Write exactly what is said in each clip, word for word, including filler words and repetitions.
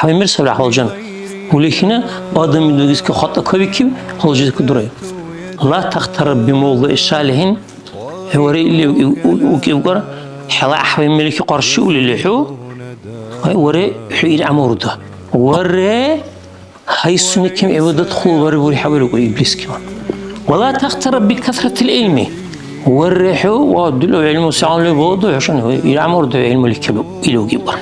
ХӀяймир сабри гьалжан. Улихина адам идвагиски хатӀа кавикиб, гьалжизки дурай. Ла тахтараб бимавдуи салихӀин, хӀу вари или у-, у-, укибгар, хӀела гӀяхӀвай мелики къаршиулили хӀу, гьай, вари, хӀу ил гӀямурда. Вари, гьай сунеким гӀибадат хъулбариб урхӀябирукӀу иблискиван. Ва ла тахтараб би касратил гӀилми. Вари хӀу, ва дила гӀилму сягӀунли баладу хӀушани, ил гӀямурда гӀилмуликиб или угибгар.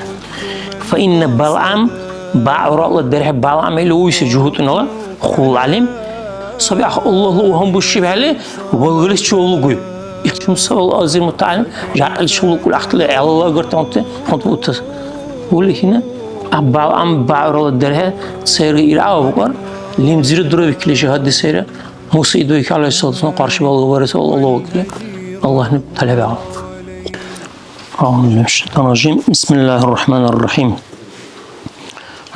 Фа инна БалгӀам, БагӀурала дерхӀе БалгӀам или уйси жугьутӀунала хъул гӀялим саби, ах, Аллагьла у гьанбушибхӀели, валгалис чевлугуй. Ихчум савал азир мутагӀялим, жагьил чевлукӀули ахтили гӀелала агартамти хӀунтӀбутас. Ули хӀина, а БалгӀам БагӀурала дерхӀе сайри ил гӀява букӀар, лимзира дуравикили жагьадли сайра, Муса идвайки гӀялайхиссалату вассалам къаршибалга барес Аллагь вакили, Аллагьни талхӀебагӀа. أعوذ بالله من الشيطان الرجيم. بسم الله الرحمن الرحيم.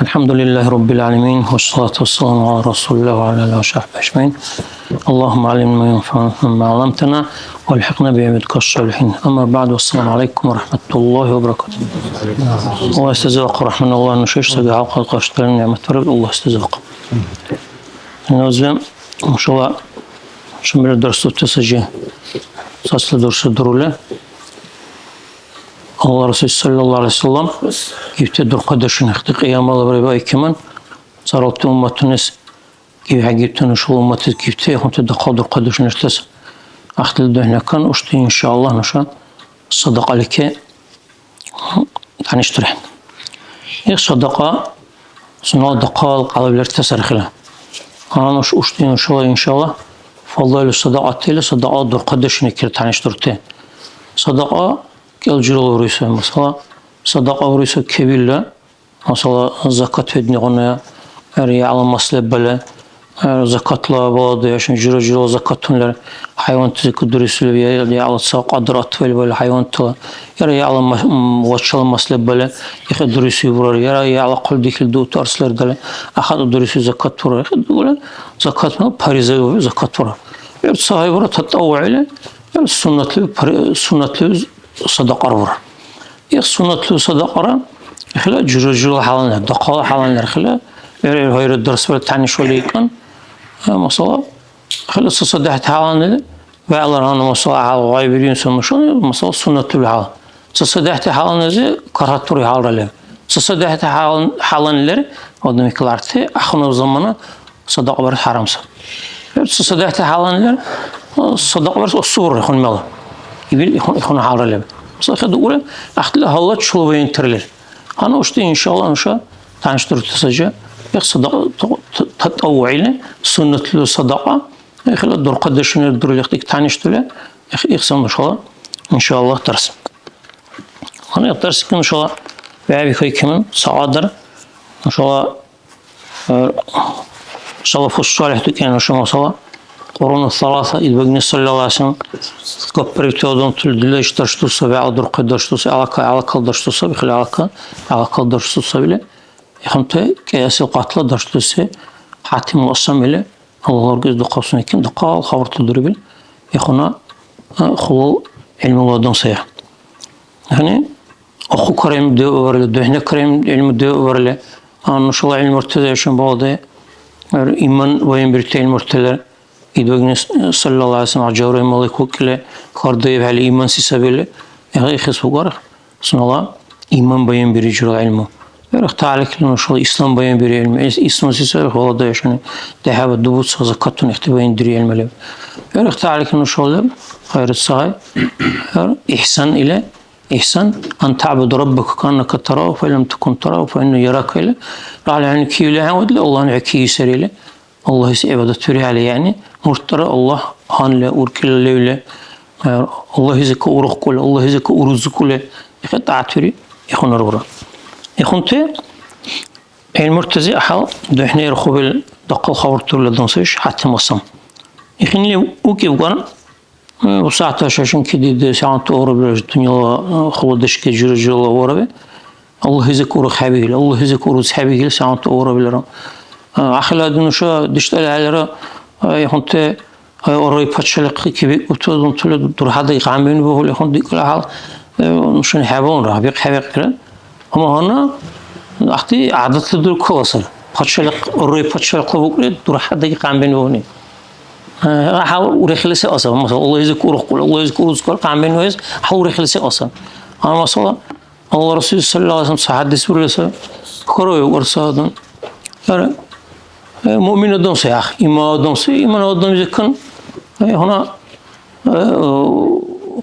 الحمد لله رب العالمين، والصلاة والسلام على رسول الله وعلى آله وصحبه أجمعين. اللهم علمنا ما ينفعنا، وانفعنا بما علمتنا، وألحقنا بعبادك الصالحين. أما بعد، والسلام عليكم ورحمة الله وبركاته. Аллагь истазивахъ, рахман Аллагь, нушеш саби гьалкьла къаршидарни нигӀмат бараб, Аллагь истазивахъ. Нузи, иншалла, шумира дарсдурти саджи, сасла дурсри дурули. Аллагь Расул саллаллаху алейхи ва саллям, ибти дурхъадешуни, ихти кьиямала бариба икиман, царалти умматунес, ив хӀегибти нушала умматис гибти, ихунти дахъал дурхъадешунертас ахтили духӀнакан, ушти, иншалла, нуша садакьалики тянишдурехӀе. Их садакьа сунела дахъал кьялаб лертес архила. Гьанна нуш ушти нушала, иншалла, фадалу садакьати или садакьала дурхъадешуни кир тянишдурти. Садакьа кӀел журала уруйса, масала, садакьа уруйса кебилла, масала, закат веднигъуна, гӀяр яла мас леббала, гӀяр закатла балада яшин жура-журала закатунлар, хӀяйвантазикад дурисули, я, я, яла ца кьадар атвелбали хӀяйвантала, яра яла ма-, м, вачала мас леббала, ихе дуриси бурар, яра яла хъули дихили дуути арслардали, ахатӀа дуриси закат бурар, ихе дугули закат, ну, париза закат бурар. Яра ца гьайбара татаввугӀили, яра суннатли, пари-, суннатли садакьар бурар. Их суннатлу садакьара, ихила жура-журала хӀяланира, дахъала хӀяланира, ихила, эр-, эр-, гьайра дарсбира тянишвали икӀан. Э, масала, ихила ца-ца дехӀти хӀяланира, вегӀлара гьанна, масала, гьал гъай бирин ца нушани, масала, суннатлу хӀяла. Ца-ца дехӀти хӀяланизи каргьатури хӀялра леб. Ца-ца дехӀти хӀялан-, хӀяланилер, адамикаларти, ахунав замана, садакьа барес хӀярам сай. Ца-ца дехӀти хӀяланилер, а, садакьа барес асубирар хӀуни мела. Ибил ихун, ихуна хӀялра леб. Мисал хӀедукӀули, ахтили гьалла чула военныйтар лер. Гьанна ушти, иншалла, нуша тянишдурти саджа. Их садакьа та-, та-, татаввугӀ или, суннатлу садакьа. Ихила дурхъадешунира дурли ихтик тянишдули. Их, ихсан нушала, иншалла, дарс. Гьанна дарсики нушала вегӀбихьуй кеман, сагъадар. Нушала Э, салафус салихӀ дукӀен нуша, масала, кьуруну саласа, Идбагни саллаллаху алейхи ва саллям, гапбарибти адамтули дила иш даршдуса, вегӀла дурхъи даршдуса, гӀелака, гӀелакал даршдуса, бихъли гӀелака, гӀелакал даршдуса или. Ихунти кӀиэсил къатла даршдуси ХӀятимул Асам или, Аллагь уркӀис духъавсуникин, дахъал хабарти дурибил, ихуна, э, хулал гӀилмула адам сая. Яни, ахъу карем девъварли, духӀна карем гӀилму девъварли, а нушала гӀилмуртазешан баладай, гӀур иман баянбирути гӀилмуртала, Идбагни саллаллаху алейхи ва саллям, Жабраил малик вакӀили, хьардаибхӀели иманси сабили, гӀергъи ихес букӀар, сунела иман баянбири журала гӀилму. ГӀур ихталикли нушала ислам баянбири гӀилму, ис-, исламси саби баладайшани, дяхӀяба дубуца закатун ихти баяндири гӀилму леб. ГӀур ихталикли нушала леб, хайрат сагъай, гӀур ихсан или, Ихсан, ан таъбуда раббака кааннака тарагьу, фа ин лам такун тарагьу, фа иннагьу ярака или. РагӀли хӀуни киули хӀевадли, Аллагьни хӀу киусарили. Аллагьис гӀибадат вирхӀели, яни, муртара Аллагь гьанли, уркӀила левли, Аллагьизика урухкӀули, Аллагьизика урузукӀули, ихе тӀягӀят вири, ихунар бура. Ихунти гӀилмуртази гӀяхӀял духӀнайрухъубил дахъал хабар дурладан сай ХӀятим Асам. Ихинли укибган, Э, бусягӀятла шашин кидиди, сягӀянти аварабилара дунъяла, э, хуладешки жира-жирала авараби. Аллагьизик урух хӀебигили, Аллагьизик уруц хӀебигили, сягӀянти аварабилара. Э, ахилади нуша диштӀали хӀелира, э, ихунти, э, арай пачалихъи кибикӀути адамтала дурхӀядай гъямбиуни багьули, ихун дикӀули гьал, э, нушани хӀебалунра, бикь хӀебикьира. Амма гьанна, Ахъти гӀядатли дуркала сар. Пачалихъ, рой пачалихъла букӀули, дурхӀя даги къямбин вавни. Э, гьав урехили се аса, масала, Аллагьизик урухкӀули, Аллагьизик урузкӀули, къямбин ваэс, гьав урехили се аса. Гьанна масала, Алла Расул саллаллаху алейхи ва саллям ца хӀядис бурили сай. Хурой урса адам. Яра, э, муъмин адам сай, ах, иман адам сай, иман адам зекан. Э, гьуна, э,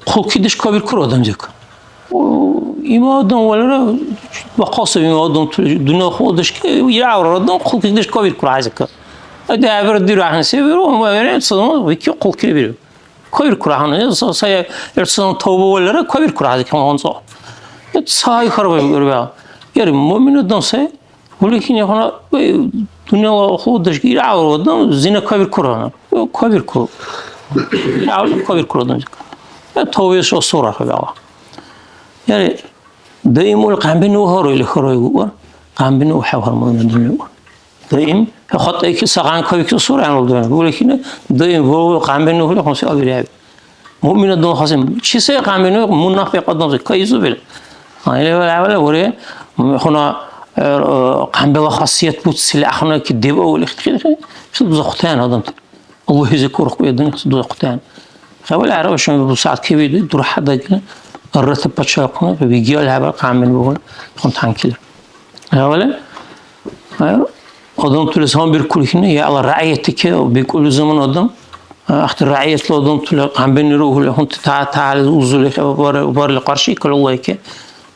хъулкидеш кабиркур адам зекан. О, иман адам валера, бахъал сай иман адам, дунъя худеш ки, я авра адам, хъулкидеш кабиркур азека. Э, дявир дир ахин се биру, ма верен, садам, вики хъулки биру. Кавиркур ахӀен, э, са-, сая, ирцадан тавба валера, кавиркур ахӀен, кам гъонцӀо. Э, цай харбай бирбя. Яри, муъмин адам сай, улихини хана, э, дунъяла худаш ира авра адам, зина кавиркур ахӀен. Э, кавиркур. Ира авра кавиркур адам. Э, тавба шо сура хабяла. Яри, даимул къамбин ухаро или харой гугар, къамбин ухавхар муъмин адам. Даим, хатӀаики сагъан кавикесура гӀямрулдуни. Улехина, даим, вавли къямбирни хӀули хунси абирхӀеби. Муъмина дун хасим. Чи се къямбирни? Мунафикь адамзи, кайзубил. А, или вала, вала, уре, хуна, э, къямбила хасият буцили, ахуна ки деба ули хитхили, хи, хи, дузахъутян адамти. Аллагьизи курухъу я дунъяси дузахъутян. Хавали арава шуми бусягӀят кивиду, дурхӀя дагили, аррата пачалихъуна, вигиал хӀябал къямбирни бугули, хун танкили. Гьавали, а, адамтулис гьанбиркур хина, яла рагӀиятти ке бикӀули замана адам, а, ахти рагӀиятла адамтула гьанбирнира угьули, хӀунти та-, тагьализи узули хӀебабара, барили къаршикалли Аллагьке,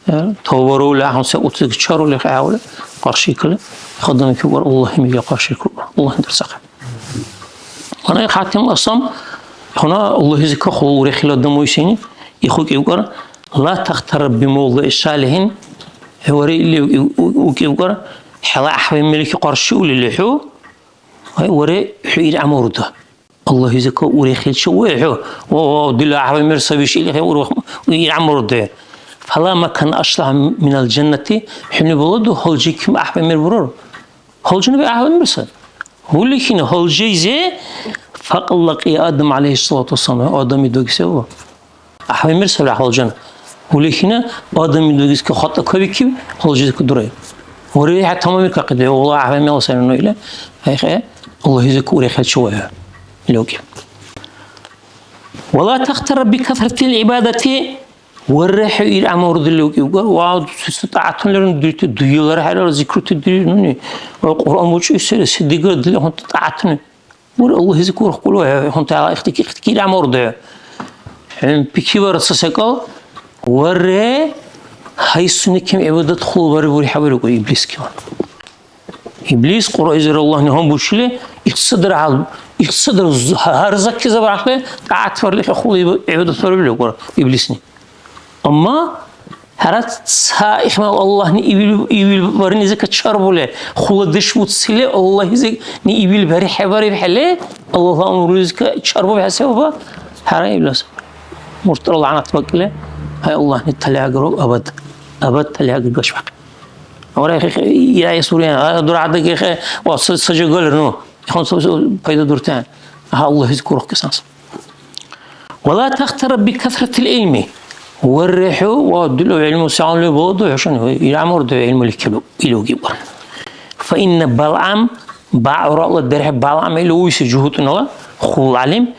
а, тавбарули, ахӀен се уцуги чарули хӀявли, къаршикалли, адамике вар Аллагь мига къаршикур, Аллагь дарцахъи. Гьанай хӀятимла сам, хӀуна Аллагьизи кахъула урехила адам уйсини, ихъу кӀивкӀар, ла тахтарра бимавдиъи салихӀин, хӀу вари или у-, у-, укӀивкӀар, хӀела гӀяхӀвай мерличи къаршиулили хӀу, ай, вари, хӀу ил гӀямурда. Аллагьизи ка урехиличи уи хӀу, ва, ва, дила гӀяхӀвай мер саби шили хӀу урух-, ил гӀямурда. Фала макан ашлахӀа минал жаннати, хӀуни баладу, гьалжи ким гӀяхӀвай мер бурар. Гьалжуна бегӀ гьалмирса. Улихина гьалжейзе факьлакьи Адам гӀялайхиссалату вассалам, Адамли дуги севва. ГӀяхӀвемирсалра гьалжана. Улихина Адамли дугиски хатӀа кабикиб, гьалжейзика дурай. Ури хӀя тамамиркахъиде, Аллагь гӀяхӀвемела сай ну ила. ХӀяйхӀе, Аллагьизика урехӀе чувая. Лёки. Вала тахтара бикасратил гӀибадати. Варра, хӀу ил гӀямурдили укӀивга, ва, се тӀягӀятуни лерну дирути, дуилара хӀерара зикрути дири нуни, ва Кьуръан бучӀуси сари, се дигара дила хӀунти тӀягӀятуни. Варра, Аллагьизи курухкӀули, хӀунти гьала ихтики, ихтики ил гӀямурда. ХӀу пикривара ца секӀал, варра, гьай сунеким гӀибадат хъулбариб бури хӀябирукӀу иблискиван. Иблис Кьуръайзир Аллагьни гьанбушили, иццадра гьал-, иццадра з-, гьар закки забарахъли, тӀягӀятварли хӀехъули гӀибадатварибли викӀар иблисни. Амма хӀера ца ихмял Аллагьни ивил, ивил барнизика чарбули, хуладеш буцили, Аллагьизирни ивил бархӀебарибхӀели, Аллагьла амрулизика чарбубхӀели севаба, хӀера иблис. Мурталра лягӀнат бакӀили, гьай Аллагьни талягру абад, абад талягр гашбяхъи. Авара хе-, хе-, я, я, сурен, а, дура дагехе, ва, са-, сажа галер, ну, ихон со-, со-, пайда дуртан. Аха, Аллагь из курухкесанс. Вала тахтара би касратил илми. Варриху, ва, дила илму сагъли боду, хушан, ил амур да илму ликилу, илу гибар. Фа инна Балам, Баурала дерхе Балам илу уйси жугьутунала, хул алим.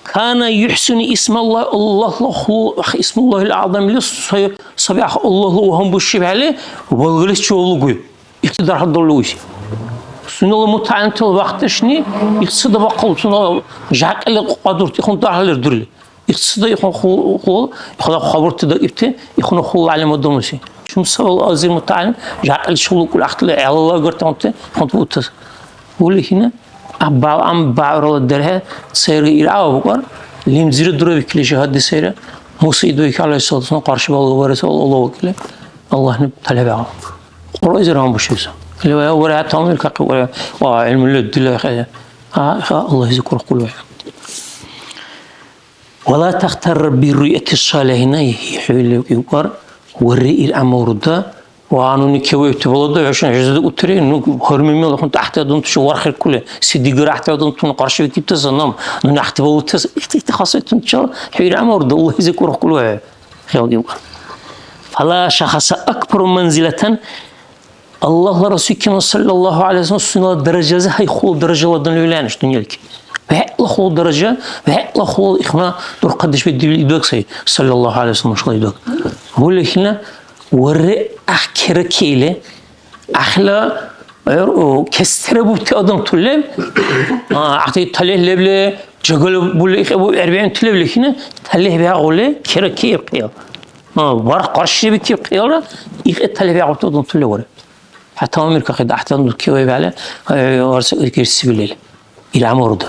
Кана юхсину исмалла, Аллагьла ху-, исмуллагьил аъзам или сай-, саби ах-, Аллагьла у гьанбушибхӀели, валгалис чевлугуй. Ихти дархьдалли уйси. Сунела мутагӀялимтала вахтдешни ихцада бахъал сунела жякьли кьадурти ихъун дархьалир дурли. Ихцада ихъун ху-, ху-, ихъуна хабурти даибти, ихъуна хъула гӀялим адамуси. Чум савал азир мутагӀялим жякьли чевлукӀули ахтили гӀелала агартамти ихъунти бутас. Улихина. А Балам Баурала дерхӀе сайри ил гӀява букӀар, лимзира дуравикили жагьадли сайра, Муса идвайки гӀялайхиссалату вассалам къаршибалга барес Аллагь вакили, Аллагьни талхӀебагьа. Кьуръайзир гьанбушибси. Или вая, вара, тамамиркахъи, вара, ва, гӀилмули дила хӀяя. А, ха, Аллагьизи курухъули вая. Вала тахтарра би руъяти салихӀина, хӀули укӀар, варри ил амурда, ва нуни кеваибти балада, хӀушани хӀезади утири, ну, гьар мимила хӀун тӀяхӀти адамти ши вархиркули, се дигара гӀяхӀти адамтуни къаршивикибтас, занам, нуни гӀяхӀти балутас, ихти-, ихти хасайтунчала, хӀу ил амурда, Аллагьизи курухъули вая, хӀу укӀар. Фала шахса акбару манзилатан, Аллагьла Расул кина, саллаллаху гӀалайхи ва саллям, сунела даражази гьай хъула даражала адамли виланаш дунъяличи. ВегӀла хъула даража, вегӀла хъула ихна дурхъадеш бедибли идбаг сай, саллаллаху гӀалайхи ва саллям, нушала идбаг. Гьули хина, варри ахъ керакили, ахъла, гӀур, о, кестера бубти адамтули, а, ахъти талихӀ лебли, жагали були, ихъ-, бу-, гӀербиэнти лебли хина, талихӀ бягӀули, кераки ибкьял. А, варх къаршибикиб кьялра, ихъ талихӀ бягӀурти адамтули вара. ХӀятта мамиркахъи дахъдан дукки вайбяли, э, варса гирсибилил. Ил гӀямурда.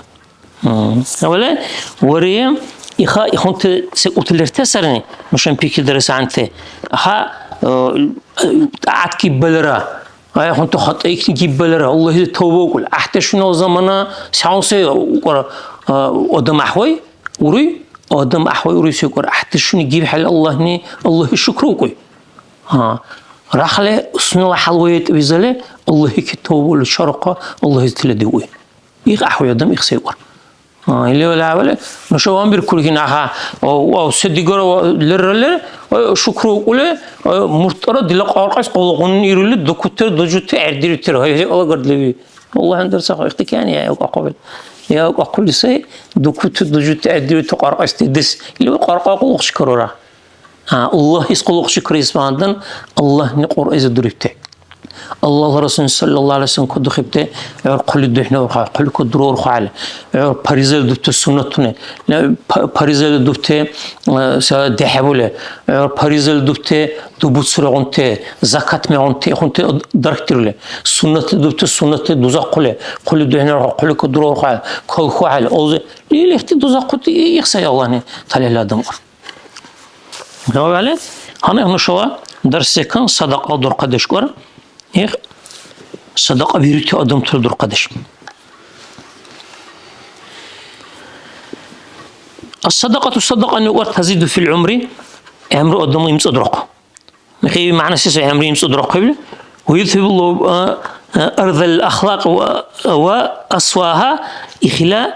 М. Авала, вари, иха, ихунти секӀулти лерти сарни, нушан пикридарес гӀягӀнити. Ха, э, тӀагӀят гиббалра, ай, ихунти хатӀа икни гиббалра, Аллагьли тавба укӀули. ГӀяхӀдешунала замана сягӀун се укӀар, э, адам гӀяхӀвай, уруй, адам гӀяхӀвай уруй се укӀар. ГӀяхӀдешуни гибхӀели Аллагьни, Аллагьли шукру укӀуй. Гьа, рахли сунела хӀял ваятӀ визали, Аллагьли ки тавбули чарухъа, Аллагьли тиладиуи. Их гӀяхӀуй адам, их сайкьур. Гьа, или вала хӀябали, нуша ванбиркур кин, аха, о, о, се дигара ва-, лерра лер, о, шукру укӀули, о, муртӀара дила кьаркьайс къуллукъуни ирули, дукутир, дужути гӀердирутир, гьай, гьай, алагардливи. Аллагь гьандарцахъу, ихтикани, я, я, акьабил. Я, акьули сай, дукути, дужути гӀердирути кьаркьайс дедес. Или кьаркьа къуллукъ шикарура. А, Аллагьис къуллукъчи кариэс багьандан, Аллагьни Кьуръайза дурибти. Аллагьла Расул саллаллаху алейхи ва саллям кадухибти, гӀур хъули духӀнаурхъа, хъули кадруурхъали, гӀур паризали дубти суннатуни, ла, па-, паризали дубти, э, ца дехӀебули, гӀур паризали дубти дубуцурегъунти, закат мегъунти, ихъунти дархдирули, суннатли дубти суннатли дузахъули, хъули духӀнаурхъа, хъули кадруурхъали, калхухӀели, алзи, ил ихти дузахъути, и-, ихсай Аллагьни талихӀла адам кьар. Гьавали, гьанна нушала дарс секан садакьа дурхъадеш кӀур. Их садакьа бирути адамтала дурхъадеш. Ас-садакьату садакьани кӀур тазиду фил гӀумри, гӀямру адамла имцӀадурахъу. Хиви мягӀна се сай гӀямру имцӀадурахъубли? Ва юзхибуллагьу, а, а, арзал ахлакь ва, ва асвагьа, ихила,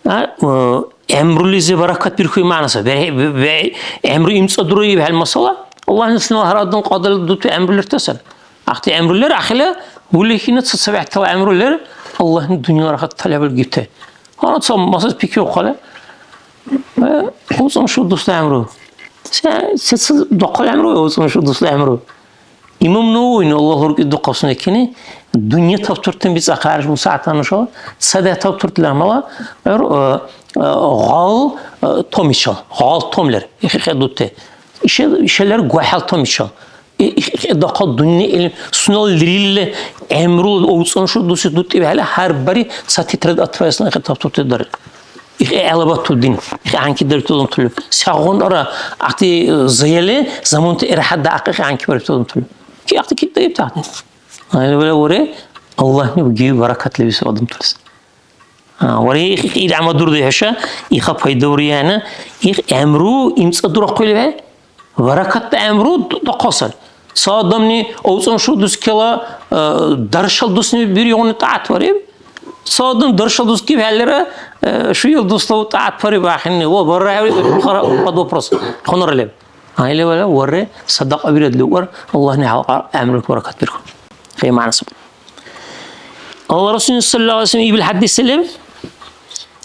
а, а, гӀямрулизи баракат бирхули мягӀна сай. БегӀ-, бегӀ-, гӀямру имцӀадура ибхӀели масала, Аллагьни сунела гьар адам кьадали дутули гӀямру лертасалра. Ахъти гӀямру лер, ахъила улихина цацабехӀтала гӀямру лер, Аллагьни дунъяла рахат талабал гибти. Гьанна ца масас пикриухъали, э, уцӀун шу дусла гӀямру. Се, се, се дахъал гӀямру, уцӀун шу дусла гӀямру. Имам Нававини, Аллагь уркӀи духъав сунекини, дунъя тавтуртан бицӀахъи арш бусягӀятла нушала, ца дяхӀ тавтуртила гьамала, гӀур, э, э, гъал, э, томичал, гъал том лер, ихихӀедутте. Иша-, ишалар гохӀял томичал. И, и, и, дахъал дунъя илим, сунела лерилла гӀямрула овцӀаншур дуси дутӀи вегӀла гьар бари ца тетрадь отправить на хӀед тавтурти дариб. Ихъ гӀелабату дин, ихъ гӀянкидарибти адамтули. Сегъунра ахъти, э, заяли, замунти ирхӀяд даахъи гӀянкибарибти адамтули. Ки ахъти кибдаибти ахъти? Гьайли вара уре, Аллагьни гиви баракат лебисаб адамтулис. А, вари, их, их, ил гӀямадурди хӀуша, иха пайдавриахӀена, их гӀямру имцӀадурахъули ве, баракатла гӀямру д-, дахъал сай. Ца адамни овцӀаншур дускала, э, даршал дусни биригъуни тӀагӀят бариб. Ца адам даршал дус гибхӀелира, э, шуил дусла тӀагӀят бариб ахӀенни. Ва барра хӀеври, хара, под вопрос. Хъунара леб. Гьайли вала варре, садакьа бирадли вар, Аллагьни халкьла гӀямрулизиб баракат биркур. Хай мягӀна саб. Алла Расул саллаллаху алейхи ва саллям ибил хӀядис леб,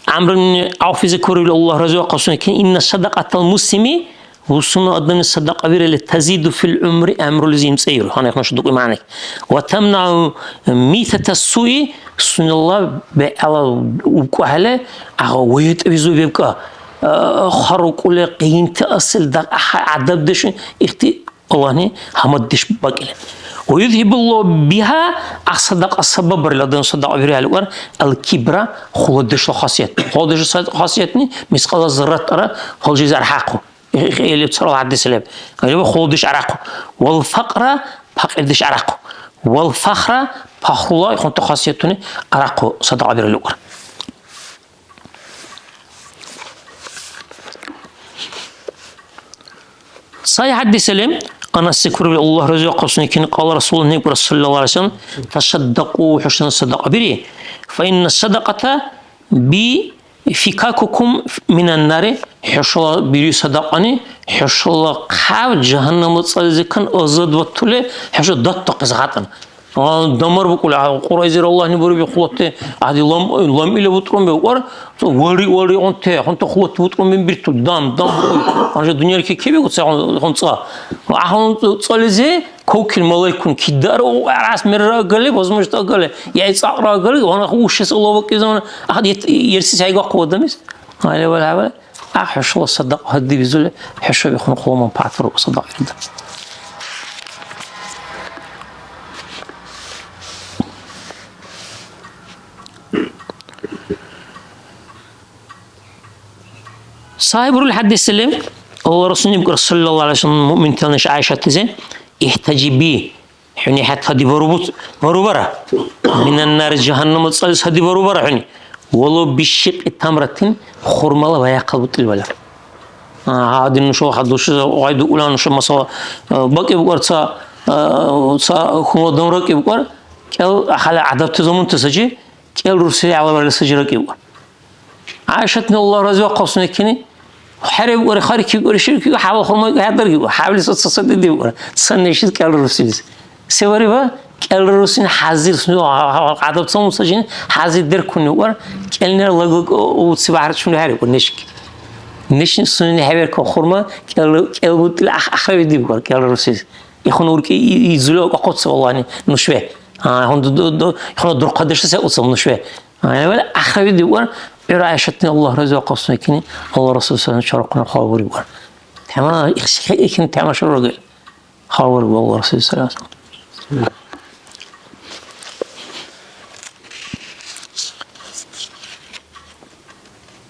Амр ибн Авф иза курили, Аллагь рази вахъаб сунекин, «Инна садакьатал муслими», бусурман адамли садакьа биралли, «тазиду фил гӀумри», гӀямрулизи имцӀаиру. Гьанна ихъ нуша дукьи мягӀна. «Ва тамнау митатас суи», сунела бегӀла убкӀухӀели, агъа вайтӀбизу бебкӀа. Э, харукӀули къинти асил дагь-, гӀядабдешуни ихти Аллагьни гьамаддеш бакӀили. «Ва юзгьибуллагьу бигьа», ахъ садакьа сабаб барили адам садакьа бирхӀели вар, «ал-кибра», хуладешла хасият. Хуладешла са-, хасиятни мискьала зарратара хулжизи архӀяхъу. Их-, их-, или царал хӀядис леб. Леба хуладеш арахъу. «Вал факьра», пакьирдеш арахъу. «Вал фахра», пахрула ихъунти хасиятуни арахъу садакьа бирхӀели вар. Сай хӀядисалим, Анас зикру, Аллагь рази вахъаб сунекин, кьала Расулуллагь, некӀура, саллаллаху алейхи ва саллям, «Тасаддакьу», хӀушана садакьа бири, «фа инна садакьата би фикакукум минан нари», хӀушала бири садакьани, хӀушала хъяб жагьаннамла цӀализикан азадватули, хӀуша даттахъес гъятӀан. А, дамар букӀули, а, Кьуръайзир Аллагьни буриби, хъулати, гӀяхӀти лам-, ламъила бутӀрум бевкӀар, валри-, валригъунти, хӀунти хъулати бутӀрум бирту, дам, дам букӀули. Анжа дунъяли кекебику ца хӀун-, хӀунцӀа. А хӀунцӀализи кавкил малайкун кидара, у арас мерра агали, возможно, агали, яй цӀакьра агали, ванахъ ушес Аллагь бакӀи замана, ахъ ет-, ерси сайгахъу адамис. Гьайли вала, гьайли вала. А, хӀушала садакьа гьадибизули, хӀушабихъун хъула манпагӀят бару садакьа илди. Сахиб бурул хӀядисили, Алла Расулни бикӀар, саллаллаху алейхи ва саллям, муъминтала неша ГӀяйшатизи, ихтажиби, ХӀуни хӀед гьади барубут-, барубара. Минан нари, жагьаннама цӀалис гьади барубара хӀуни. Валав бишикьи тамратин, хурмала ваяхъал бутӀил валар. А, гьади нуша хӀядурши гъай дукӀула нуша масала, а, бакӀиб букӀар ца, а, ца хьунул адам ракӀиб букӀар, кӀел хала гӀядабти замунти сари, кӀел рурсили гӀелабарили сари ракӀиб букӀар. ГӀяйшатни, Аллагь разивахъаб сунекини, хӀеребкӀури, харикибкӀури, ширкибкӀури, хӀябал хурмайкӀури, хӀядаргибкӀури, хӀябли ца-, ца-, ца дедибкӀури, ца нешис кӀелра рурсилис. Се бариба? КӀелра рурсини хӀязир, сунела гӀядаб ца мусачини хӀязир деркунни укӀар, кӀелнира лага увци багьра чумли хӀерикӀур нешики. Нешни сунени хӀеберкаб хурма, кӀел-, кӀел бутӀили ах-, ахрави дибкӀар, кӀелра рурсилис. Ихуна уркӀи и-, изули акьахъуциб Аллагьни нушве. А, ихуна ду-, ду-, ду-, ихуна дурхъадешли се уцаб нушве. Гьанна ахрави дигур, гӀур ГӀяйшатни, Аллагь разивахъаб сунекини, Алла Расул саллаллаху алейхи ва саллям чарухъуна хабур игур. Тема ихси хӀейкин тема шургил. Хабур игур Алла Расул саллаллаху алейхи ва саллям.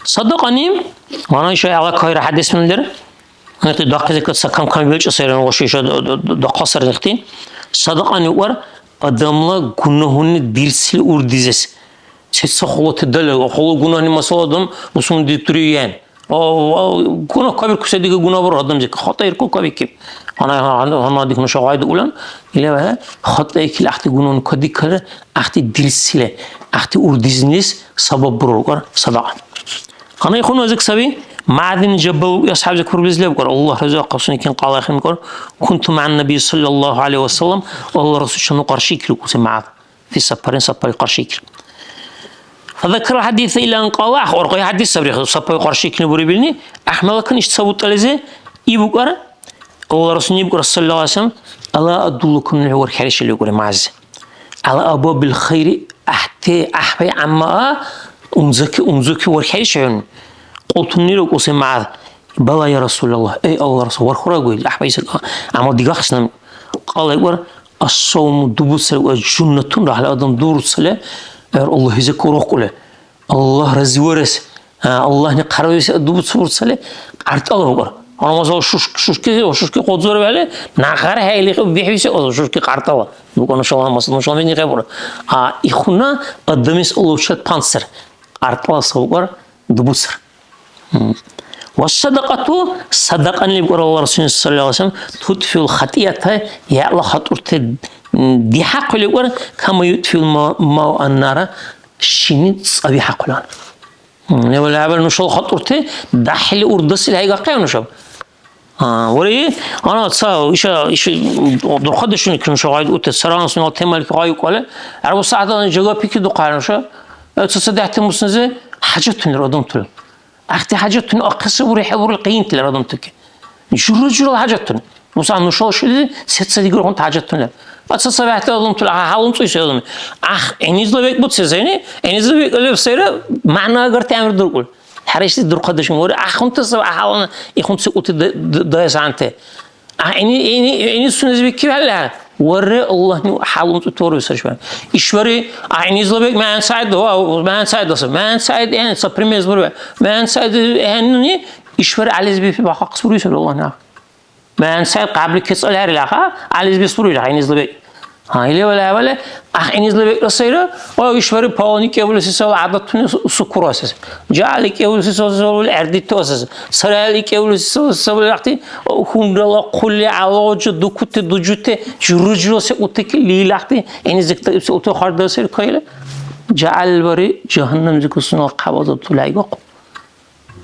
Садакьани, вана иша гӀела кайра хӀядис мендер. Нехти дахъили ца кам-кам белчӀа сайра, нугъуша иша д-, д-, д-, дахъал сари нехти. Садакьани вар адамла гунагьуни дирцили урдизес. Сецад хулати далил, хулу гунагьни масала адам бусурман дитури ян. А, а, гунагь кабиркуси дига гунагь бару адамзи, хатӀа ирку кабикиб. Гьанна, гьанна, гьанна дихнуша гъай дуулан, или ваха, хатӀа икили ахти гунагьуни кадикалра, ахти дирцили, ахти урдизнилис сабаб буру рукӀар садакьа. Гьанна ихуна зик саби, МугӀяз ибн Жабал асхӀяб зик бурбиз лебкӀар, Аллагь разивахъаб сунекин, кьяла ахӀен бикӀар, «Кунту магӀа ннабий саллаллаху гӀялайхи ва саллям», Алла Расул чуну къарши икили укуси МугӀяз. Фи сапарин, сапай къаршикили. Фазаккара хӀядиса ила ан кьала, ахъ, оркъай хӀядис сабри, сапай къаршикили бурибилни, ахмалакан иш ца бутӀализи, ибукӀар, Алла Расул ибукӀар, саллаллаху алейхи ва саллям, «Ала адуллукум», ну вархӀеришили укӀури МугӀяз. «Ала абуабил хайри», ахӀти, ахӀбай гӀямма а, унзаки, унзуки вархӀериши хӀуни. Кьулту, нира укӀуси МугӀяз. «Бала, я Расулаллагь, эй Аллагьла Расул, вархурагу ил гӀяхӀбайсаг, гӀямал дигахъис наб». Кьяла икӀар, «Ас-савму», дубуцали ва, «жуннатун», рахли адам дуруцали, гӀур Аллагьизик урухкӀули, Аллагь разиварес, а, Аллагьни хъарбарес дубуцурцали, кьяртӀала букӀар. Гьанна масала шуш-, шушки, шушки къудзур вегӀли, нагъар хӀейлихъи бихӀбиси, шушки кьяртӀала. БукӀар нушала масала, нушала мезни хӀебура. А ихуна адамис улучшать панцир. КьяртӀала савкъар дубуцар. М. «Ва садакьату», садакьани, ибкӀар Алла Расулни саллаллаху алейхи ва саллям, «тутфиул хатӀията», яла хатӀурти дихӀяхъули, ибкӀар, «кама ютфиул ма-, мау аннара», шини цӀа бихӀяхъулан. М, левал хӀябал нушала хатӀурти дяхӀили урдасили хӀейгахъая нушаб. А, вари, ана ца, иша, иша, дурхъадешуни ки нуша гъай ути, цархӀан сунела темалики гъай укали, арбу сагьатани жага пикридухъая нуша. Э, ца, ца дяхӀти муснизи хӀяжатунира адамтула. Ахти хӀяжатуни ахъеси бури хӀебурли къиянтилар адамтуки. Жура-журала хӀяжатуни. Муса нушала шилизи сецад дигулхъунти хӀяжатуни. А ца, ца вяхӀти адамтула гьа-, гьалумцӀуси адами. Ах, гӀинизла бекӀ буцес гӀини, гӀинизла бекӀ леб сайра, мягӀна агарти гӀямру дуркӀули. ХӀера, ишди дурхъадеш мугӀури, ахъунти саби гьалана ихунси ути да-, да-, даэс гӀянти. А, гӀини, гӀини, гӀини сунезибикибхӀели, варре, Аллагьни хӀялумцӀути варули сари шура. ИшбархӀи, а, гӀинизла бекӀ МяхӀяммад СягӀид, ва, МяхӀяммад СягӀид аса. МяхӀяммад СягӀид, гӀяни, ца пример бургар. МяхӀяммад СягӀид, гӀяни, ишбархӀи ГӀялизиб бихӀи бахъахъес бурули саби, Аллагьни гӀяхӀ. МяхӀяммад СягӀид кьабли кецӀали хӀерила, хӀа? ГӀялизиб бихӀес бурули, гӀинизла бекӀ. А, или вала, вала, ахӀенизла бекӀла сайра, ва ишбархӀи палани кӀевлиси савла гӀядатуни су-, суккурвасес. ЖагӀяли кӀевлиси савла гӀердитти васес. Сарайли кӀевлиси савла, савла вягӀти, хьунрала хъули, гӀялавжа, дукути, дужути, жура-жура секӀутики лилахъти, гӀинизикта ибси ути хардасир кайла. ЖагӀял бари жагьаннамзикусунала хъябазуртули гӀейгахъу.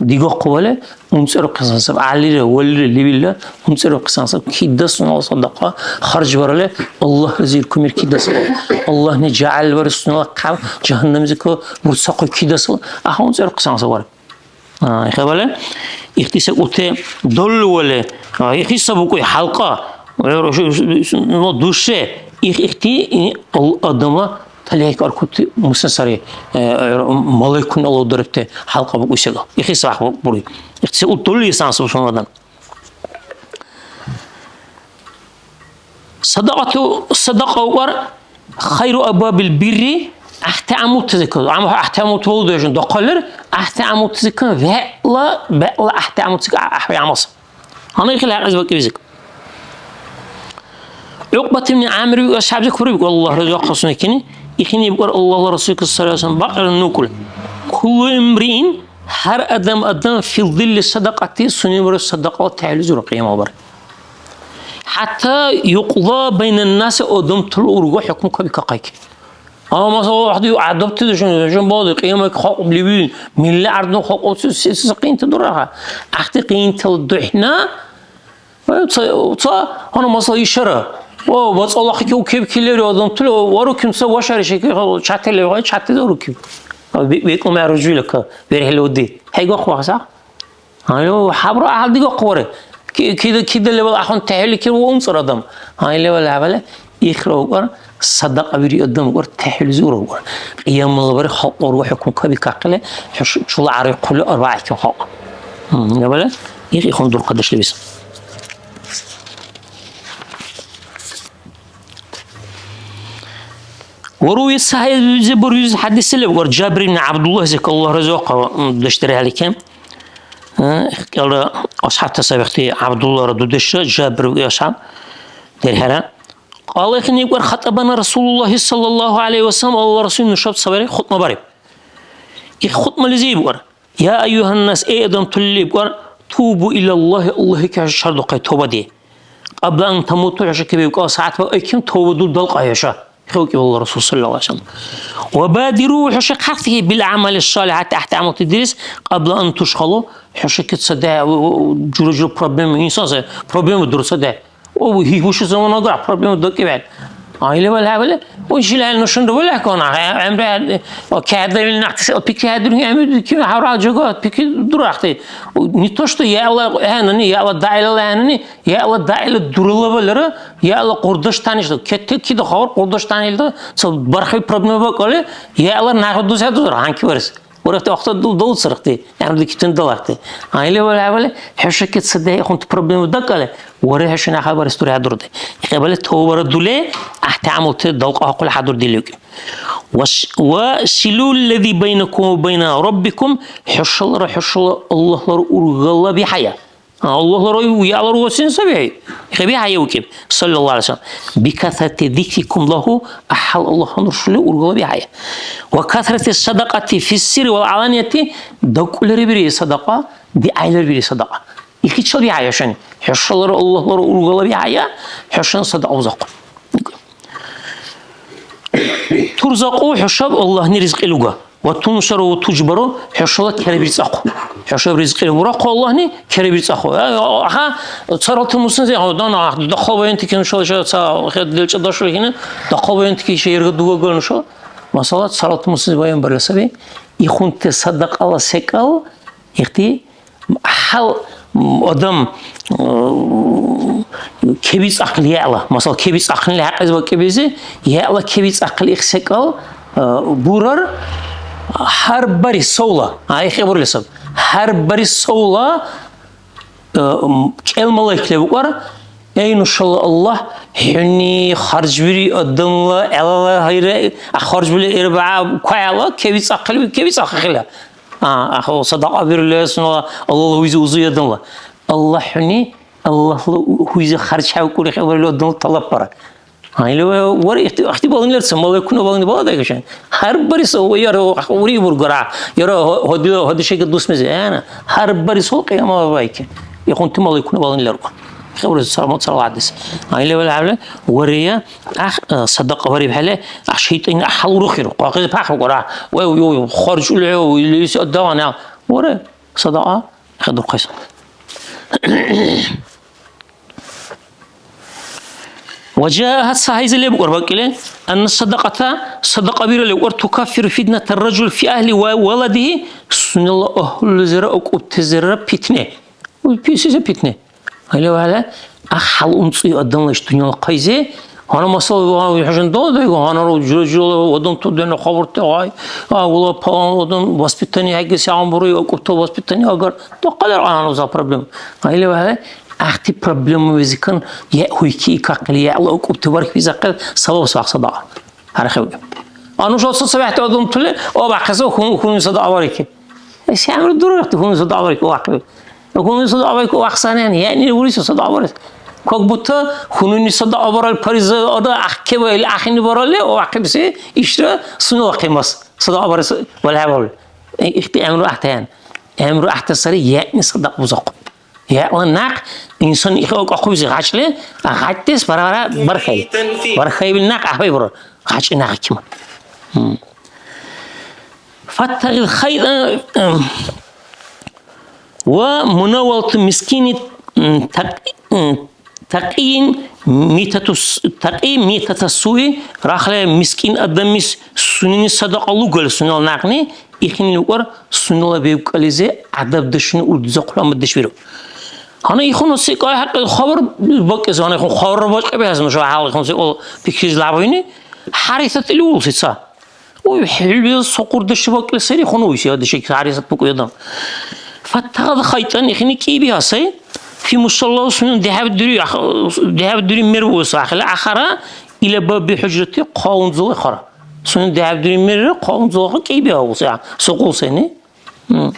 Дигахъу вала, умцӀерухъесан саб. ГӀялира, валира, левилра умцӀерухъесан саб. Кида сунела садакьа харжбаралли, Аллагь разир кумир кидасал. Аллагьни жагьилварес сунела хъяб жагьаннамзика бурцахъуй кидасал. Аха умцӀерухъесан саб вара. А, хабале, ихти секӀулти долли вале, а, ихи сабукьуй хӀялкьа, ну, душе, их, ихти, и, ал-, адамла талихӀ аркути муса сари, э, малайкуни алавдарибти хӀялкьа букӀуй секӀал. Ихи сахъ бури. Ихти секӀул долли исан субханадан. Садакьату, садакьа укьар хайру абабил бирри, гӀяхӀти гӀямултазикан, гӀям-, гӀяхӀти гӀямулти балудешун дахъаллир, гӀяхӀти гӀямултазикан вегӀла, бегӀла гӀяхӀти гӀямултазик гӀяхӀ-, гӀяхӀ-, гӀямас. Гьанна ихила хӀякьлизиб бакӀибизик. ГӀукьбат ибн ГӀамир викӀар, асхӀябзи хьуриб, Аллагь разиахъа сунекини, ихини бикӀар, Аллагьла Расулка саллаллаху алейхи ва саллям бакьира нукӀул. Куллу имриин, гьар адам, адам фил дилли садакьати, сунени барес садакьала тяхӀлизура кьиямал бархӀи. ХӀятта юкьла байнаннаси адамтала урга хӀукму кабикахъайки. Амма, масала, вахди гӀядабти душан, душан балди, кьиямайки халкь левил, миллиардну халкь се, се, се къинти дурара. Ахти къинтала духӀна, э, ца, ца, гьанна, масала, ишара. О, бацӀалахъики укеб килери адамтули, о, варуким ца вашари шеки, чятили, вай, чятили варуким. Бе-, бекӀун мяру жуйлака, верхӀели уди. ХӀейгахъу вахса? Гьанна хӀябра гьалдигахъу вари. Ки-, кида, кида левал ахӀен тяхӀили киру унцъар адам. Гьанна левал хӀябали ихра укар, садакьа бири адам укар, тяхӀилизи ура укар. Кьиямала бархӀи халкьла урга хӀукму кабикахъили, хӀуш-, чула гӀярихъули арбякьун халкь. М, левал их ихун дурхъадеш лебис. Ва руви сахӀихӀ, зи буруз хӀядиси леб, ва Жабир ибн ГӀябдулла, зекалла разиахъа, м, деш дерхӀалике. Э, кӀелра асхӀябта сабихъти ГӀябдуллара дудешра, Жабир ва асхӀяб дерхӀера. Кьала ихини икӀар, хатӀабана Расулуллахи саллаллаху гӀялайхи ва саллям, Аллагьла Расул нушаб сабари хутӀма бариб. Их хутӀмализи ибкӀар, я айюханнас, эй адамтули ибкӀар, тубу илаллахи, Аллагьли хӀуша чардухъай, тоба дие. Кьабла ан тамуту, хӀуша кебиибкӀала сягӀят бакӀайким, тоба дул далкьа хӀуша. ХӀукӀи Аллагьла Расул саллаллаху гӀялайхи ва саллям. Ва бадиру, хӀуша хъархъи, бил гӀямали салихӀати, гӀяхӀти гӀямалти дирес, кьабла ан тушгъалу, хӀуша кецадехӀе, жура-жура проблема, инсан сай, проблема дурцадехӀе. О, хӀуши замана агара, проблема дакӀибхӀели. Ай левал хӀябали, о, шила хӀял нушанра валехӀкана, гӀямра, о, кядавил нахъти се, пики хӀядурхи, гӀямра, ки хӀявра жага, пики дурахти. Не то, что яла хӀянани, яла даилала хӀянани, яла даила дурала валера, яла къурдаш танишла, кетте кида хавар къурдаш танилда, ца бархи проблема бакӀали, яла нахъа дуза дузар, гьанки барес. Урахти вахта дул-, дулцарахти, гӀямру дикитун далахти. Айли вала хӀябали, хӀуша кецадехӀе ихъунти проблема дакӀали, вара хӀушани хабарес дурхӀядурди. Ихъябали тавбара дули, гӀяхӀти гӀямулти далкьахъули хӀядурдили уки. Ва с-, ва силу ллази байнакум ва байна Раббикум, хӀушалара хӀушала Аллагьлара ургала бихӀяя. Аллагьла рай, яла ругасин саби. ХӀебихьа, я укиб, саллаллаху алейхи ва саллям. Бикасрати зикрикум лаху, гӀяхӀял Аллагь гьануршули ургала бихьая. Ва касрати садакьати фиссирри вал гӀаланияти, дакӀулери бири садакьа, дигӀяйлар бири садакьа. Ихичил бихьая хӀушани. ХӀушалара Аллагьлара ургала бихьая, хӀушани садакьа узахъу. Турзакъу, хӀушаб Аллагьни ризкьи луга. Ва тунсару ва тужбару, хӀушала керабирцӀахъу. ХӀушаб ризкьи бурахъу Аллагьни, керабирцӀахъу. Э, аха, царалти мусни зе, дана, дахъал баянти ки нушала ша ца хед делчӀа дашули хӀина, дахъал баянти ки ша ерга дугагал нушала. Масала, царалти мусни баян барили саби. Ихунти садакьала секӀал, ихти ХӀял, м, адам, м, кебицӀахъили яла, масала, кебицӀахънили хӀякьлизи вакӀибизи, яла кебицӀахъили их секӀал, э, бурар, гьар бари совла, а, ихъи бурили саб. Гьар бари совла, э, м, кӀел малайк лебукьар, эй, нушала Аллагь, хӀуни харжбири адамла гӀелала гьайра, а, харжбири ирбагӀа квяла кебицӀахъили, кебицӀахъахъила. А, ахо, садакьа бирули сунела Аллагьла гьуйзи узуй адамла. Аллагь хӀуни, Аллагьла гьуйзи харж хӀевкӀули хӀебарили адамла талаб бара. А, или ва-, вара ихти-, ихти балгни лерца, малайкуна балгни бала дагишан. Гьар барис, о, яра, о, ури бургара, яра, о, ходила, ходишега дусмези, ана. Гьар барис ол кьяма байки. Ихунти малайкуна балгни лерку. Хевра сарма царла гӀядис. А, или вала хӀявла, вария, ах, э, садакьа варибхӀели, ах, шайтӀайна гьалурухир. Къакъи пахрукьра. Ой, ой, ой, харжули, ой, илис отдаван, а. Вара, садакьа, Хадурхъайс. Ва жаа, ца хӀейза леб укӀар бакӀили, анна садакьата, садакьа биралли укӀар, тукаффиру фитната ражул фи ахли ва валадихи, сунела агьлулизира акӀубтизира питне. Пи-, се, се питне? Гьале ва гьале, ахъ хӀял умцӀуй адамла иш дунъяла хъайзи, гьанна масала, ва хӀяжан дала дайгу, гьаннара жура-журала адамтала дена хабурти гъай, а, вала палан адам воспитание хӀегес гьанбури, акӀубтала воспитание агар, дахъал гьанна за проблема. Гьале ва гьале, ахъти проблемабизикан, я гьуйки икахъили, яла акӀубти варх визахъес, сабаб сахъса дагъар. Гьарахъевли. А нуша ца-ца вегӀти адамтали, о, бахъеса хун-, хунуни садакьа барики. Э, се гӀямру дурарахъти хунуни садакьа барики, о, бахъи. Хунуни садакьа барики, о, бахъсанани, яънили уриси садакьа барес. Как будто хунуни садакьа барал париза ада ахкева или ахини баралли, о, бахъибси ишра сунела хъимас. Садакьа барес валхӀябали. Э, ихти гӀямру ахтаян. ГӀямру ахта сари, яъни садакьа бузахъу. Яла някъ инсан ихӀе акӀахъубси гъачли, гъатӀдеш бара-бара бархай. Бархаибил някъ гӀяхӀбай бурар. ГъачӀи някъ кима. М. Фаттагъил хайра, м, ва мунавалату мискини, м, так-, м, такьин митатус-, такьи митата суи, рахли мискин адамис сунени садакьа лугал сунела някъни, ихини лукӀар сунела бебкӀализи гӀядабдешуни урдизахъули гьамаддеш виру. Гьанна ихуна секӀай хӀякьил хабар бакӀес, гьанна ихун хабарра бакӀибхӀес нуша гьалихъун секӀал пикрилис лябкьуни, ХӀярисат или улси ца. Уй, хӀулби сукъурдеш бакӀили сари хьунуйси, адишик ХӀярисат букӀуй адам. Фаттагъад хайтӀан ихини кӀиби гьасай, фи мусаллау сунен дехӀеб дури, ах-, дехӀеб дури мер буэс ахъили ахара, ила баби хӀужрати хъа унзала хара. Сунен дехӀеб дури мерра хъа унзала хара кӀиби гьавуси, а, сукъул сени. М.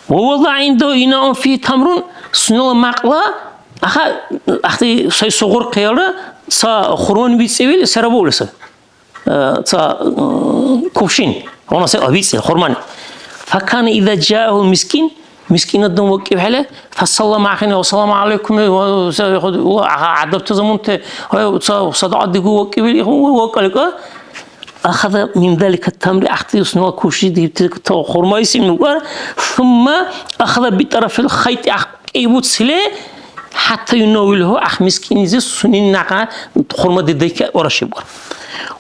Ва вада инда инаун фи тамрун, сунела мякьла, аха, ахти сай сугъур хъялра, ца хурман бицӀивил, сара були сай. Э, ца, м, кувшин, вана сай бицӀил хурман. Факана ида жааху мискин, мискин адам вакӀибхӀели, фасаллама ахини, ва саламу алейкум, ва, ва, ва, ва, адабта замунте, ва, ца садакьа дигу вакӀибил, ва, ва, вакӀалика. Ахада мин далика тамри, ахъти сунела куши дибти хурмайси мукӀар, сумма ахада битарафил хайти, ахъ кӀибуцили, хӀятта юнавилгьу, ахъ мискиннизи сунени някъ хурма дедайки орашибгар.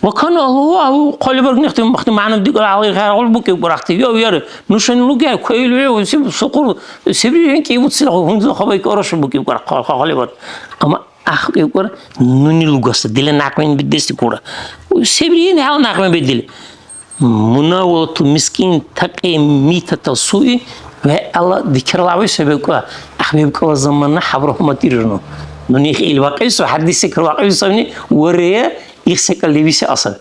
Ва кана Аллагьу, гьав хъалибарг нехти махти мягӀна дигара гьалгӀи хӀергъули букӀибгар ахъти, я, яри, нушани луги, кайили, сукъур, сибри кӀибуцили, гьунза хабайки орашиб букӀибгар, хъа-, хъа-, хъалибарг. Амма АхӀекӀур, нуни лугасра, дила някъбани бедес дигулра. Се бири, хӀела някъбани бедили? Мунавалату мискин такьи митата суи, ва Алла дикарлави се бекӀла, ахӀ бебкӀала замана хӀябра хӀуматирирну. Нуни ил вакьес ва хӀядиси кар вакьес савни, варе, их секӀал лебиси асар.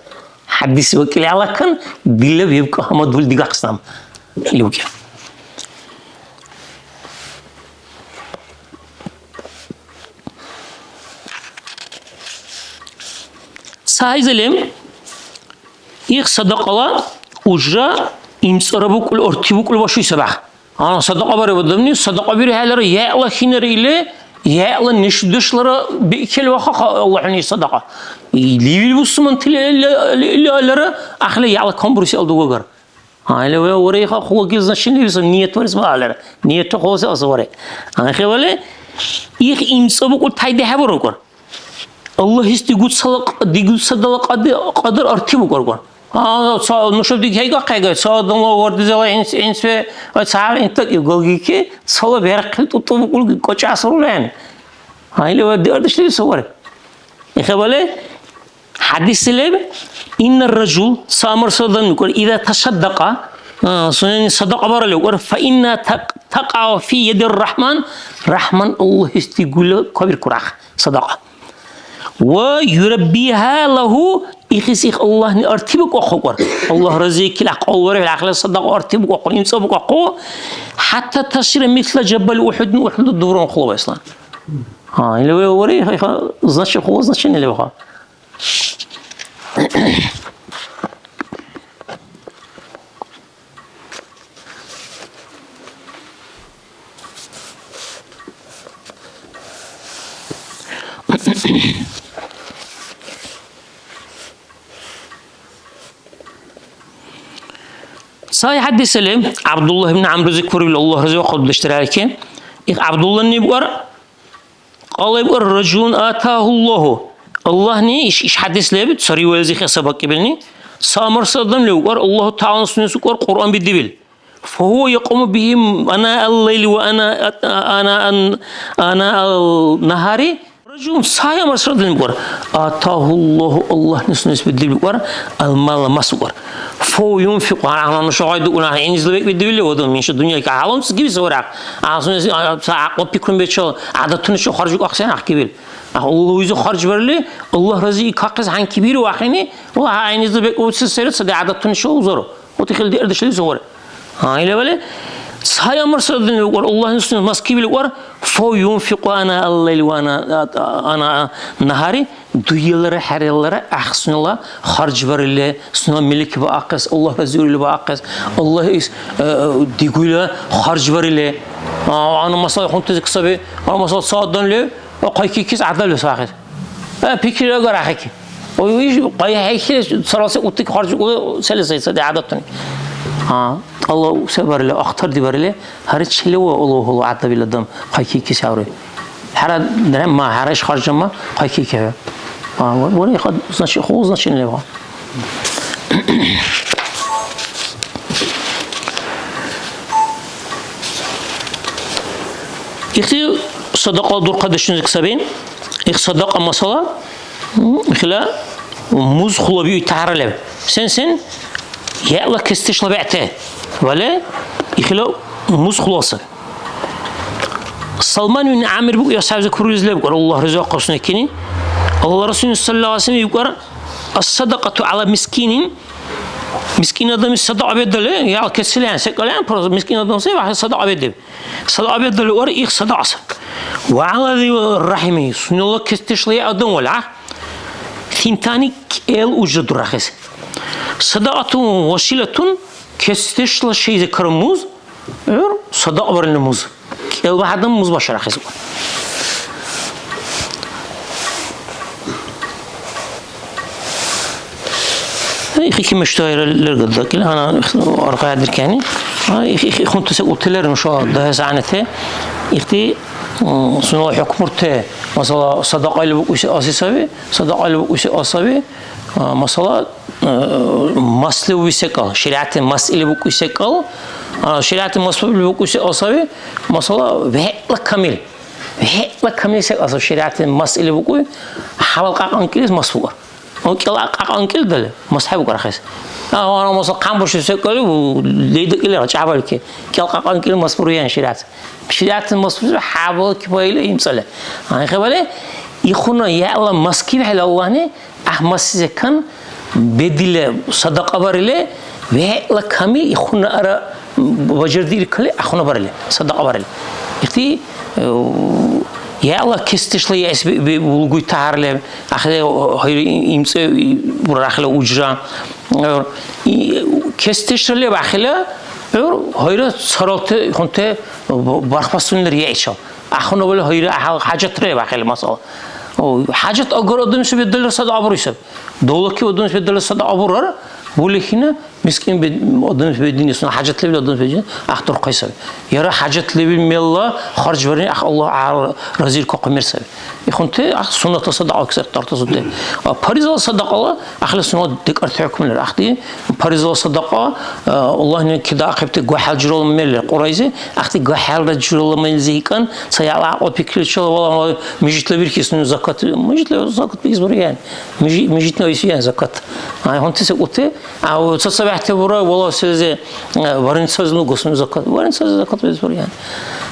ХӀядис вакӀили алакан, дила бебкӀа гьамадвули дигахъес нам. Ил вакӀи. Ца хӀяйзалем, их садакьала ужра имцӀара букӀули, арти букӀули башуси сабах. Гьанна садакьа бариб адамли, садакьа бирхӀелира, яла хӀинар или, яла нешудешлара бикили вахаха Аллагьуни садакьа. Левил бусумантили или, или, или алара, ахъли яла камбуруси алдугагар. Гьайли ва вари ха хулагил значение виса ният варис багьалара. Ниятта хуласи аса вари. Гьанхевали, их имцӀабукӀур тайдихӀебарукӀур. Аллагьис дигуцала, дигуцадала кьади-, кьадар арти букӀаргур. А, ца, нуша дигхӀейгахъега, ца адамла вардизала инс-, инсве, ва ца интак ивгалгики, цала берхъил тӀутӀу букӀур кӀочӀасрулен. Гьайли ва диардешли виса вари. Ихабали, ХӀядиси леб, инна ражул, ца марсадан викӀар, ида ташаддака, а, сунени садакьа барали викӀар, фа инна так-, такьа фи яди рахман, Рахман Аллагьис дигули кабиркур ахъ садакьа. Ва юраббиха лагьу, ихис их Аллагьни арти букӀахъу викӀар. Аллагь разиикил ахъ кьалвариб, ахъла садакьа арти букӀахъу, имцӀа букӀахъу. ХӀятта тасира мисла жабал УхӀудин, УхӀуд дубуран хъулавайсла. А, или вари, ха, ха, значит, хъула значение леб ха. Сай хӀядисалли, ГӀябдулла ибн ГӀямру зикрурил, Аллагь разивухъав, дудеш дархьайки. Их ГӀябдуллани бикӀар, кьала бикӀар, ражулун атаху Аллагьу. Аллагьни иш, иш хӀядис леб, ца риваятзи хасабакӀибилни. Ца марса адам лев бикӀар, Аллагьу ТагӀялани сунес бикӀар, Кьуръан бедибил. Фагьува якьуму бигьи анаал лайли ва ана, анаан, анаал нагьари. Ражулун, сай марса адам бикӀар, атаху Аллагьу, Аллагьни сунес бедибил бикӀар, алмала мас бикӀар. Фагьува юнфикьу, гьанна нуша гъай дукӀуна, гӀинизла бекӀ бедибил, вадан, миша дунъя ка гьалам цӀикибси варахъ. А сунес, а, ца гӀякьлу пикрумбечил, гӀядатуначил харжукахъес гьанна ахъибил. А, Аллагь узи харж барили, Аллагь рази кахъес гьанкибиру ахӀени, ва гьа гӀинизла бекӀ уци сера ца гӀядатуначил узару. Вот ихил диъердеш лебси гъур. А, или вали, ца марса адам бикӀар, Аллагьни сунес мас кибил бикӀар, фагьува юнфикьу анаал лайли ва ана, а, а, анаан нагьари, дугилара, хӀерелара гӀяхӀ сунела харж барили, сунела мелики баахъес, Аллагь разиурили баахъес, Аллагь ис, э, дигула харж барили. А, ана масала хӀунтази саби, ана масала ца адам лев, ва хъайкикис гӀядабли сахир. Э, пикри агара ахӀеки. Ой, иш къайгьайхили царал се утик харжикӀули сели сай сади гӀядатуни. А, Аллагь се барили, ахтарди барили, гьари чили ва Аллагьула гӀядабил адам хъайкикис гьаври. ХӀяра дерем ма, хӀяра иш харжама хъайкики хӀу. А, ва, ва, ва, значи, ху, значи, лева. Ихти садакьа дурхъадешуназик саби. Их садакьа масала, м, ихила муз хулаби тяхӀяра леб. Сен-сен? ЯгӀла кестешла бегӀти. Вале, ихила муз хула саби. Салман ибн ГӀямир бикӀули асхӀябзи курулизи леб бикӀар, Аллагь разивухъав сунекини. Аллагь Расулни саллаллаху алейхи ва саллям бикӀар, ас-садакьату гӀяла мискинин, мискин адамлис садакьа бедалли, я кесилан, секӀал ян, просто мискин адам се, ва садакьа бедиб. Садакьа бедалли, вара их садакьа саб. Ва гӀяла зи рахӀими, сунела кестешла я адам валя, синтани кӀел ужра дурахъес. Садакьатун василатун, кестешла шайзи карамуз, гӀур садакьа барили муз. КӀел багьадам муз башарахъес. Ихи кимешдуайра лергадакӀили, гьанна аркья диркяни. А, их, их, ихунти секӀулти лер нуша дагьес гӀягӀнити. Ихти, м, сунела хӀукмурти, масала, садакьали букӀуси аси саби, садакьали букӀуси аси саби, а, масала, э, масли уи секӀал, шаригӀятли мас или букӀуси секӀал, а, шаригӀятли мас или букӀуси секӀал саби, масала, вегӀла камил. ВегӀла камил секӀал саби, шаригӀятли мас или букӀуй, хӀябал кьакьанкӀилис мас букӀар. Ну, кӀел кьакьанкӀил дали, мас хӀебукӀар ахъес. А, вана, масала, хъямбурши секӀали, у, лейдакӀили, чӀябалки. КӀел кьакьанкӀил мас буруян шаригӀят. ШаригӀятли мас буруян, хӀябал кибаили имцӀали. А, хӀебали, ихуна яла мас кибхӀели Аллагьни, ГӀяхӀмадси закан бедили, садакьа барили, вегӀла камил ихуна ара бажардиили кали, ахуна барили, садакьа барили. Ихти, э, яла кестешла яэс бе-, бе-, булгуй тагьар леб, ахли гьайри имцӀе бурахли ужра. Э, и кестешла леб ахила, гӀур гьайра царалте хунте бархбасуннер яичал. Ахуна вали гьайра ахал хӀяжатра леб ахили масала. О, хӀяжат агар адамси бедалра садакьа буруй саби. Давлаки адамс бедалра садакьа бурар, булихина мискин бед-, адамс бедини, сунела хӀяжат лебил адамс бедини, ахтурхъай саби. Яра хӀяжат лебил мелла харж барни, ах, Аллагь гӀяхӀ разиркахъу мер саби. Ихунти, ах, суннатла садакьа ксар тартасути. А, паризала садакьала, ахли суннат декӀарти хӀукмулира. Ахти, паризала садакьа, а, Аллагьни кидаахъибти гухӀял журала мер лер Кьуръайзи, ахти гухӀялра журала мерлизи икӀан, ца яла гӀякьла пикриличила вала мижитла бирхьес ну закат, мижитла закат бикӀес бурган. Мижи-, мижитни айсуян закат. Ай, хунти секӀулти, а, у, цацабехӀти бура, вала, селизи, э, варенцази ну госуну закат. Варенцази закат бикӀес бурган.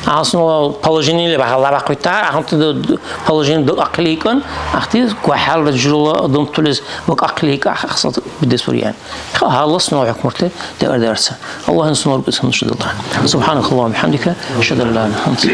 А, сунала положение леба, гьалабяхъуйта, а, хунти ду-, ду-, положение дакӀахъили икӀан, ахти гухӀялра журала адамтулис вакӀахъили икӀа, ахсат бидес бурган. Ха, гьалас ну хӀукмурти декӀар-декӀарца. Аллагьни сунела уркӀецӀ гьанушадалла. Субханакаллахумма ва бихамдика, ашхаду ан ла илагьа илла анта.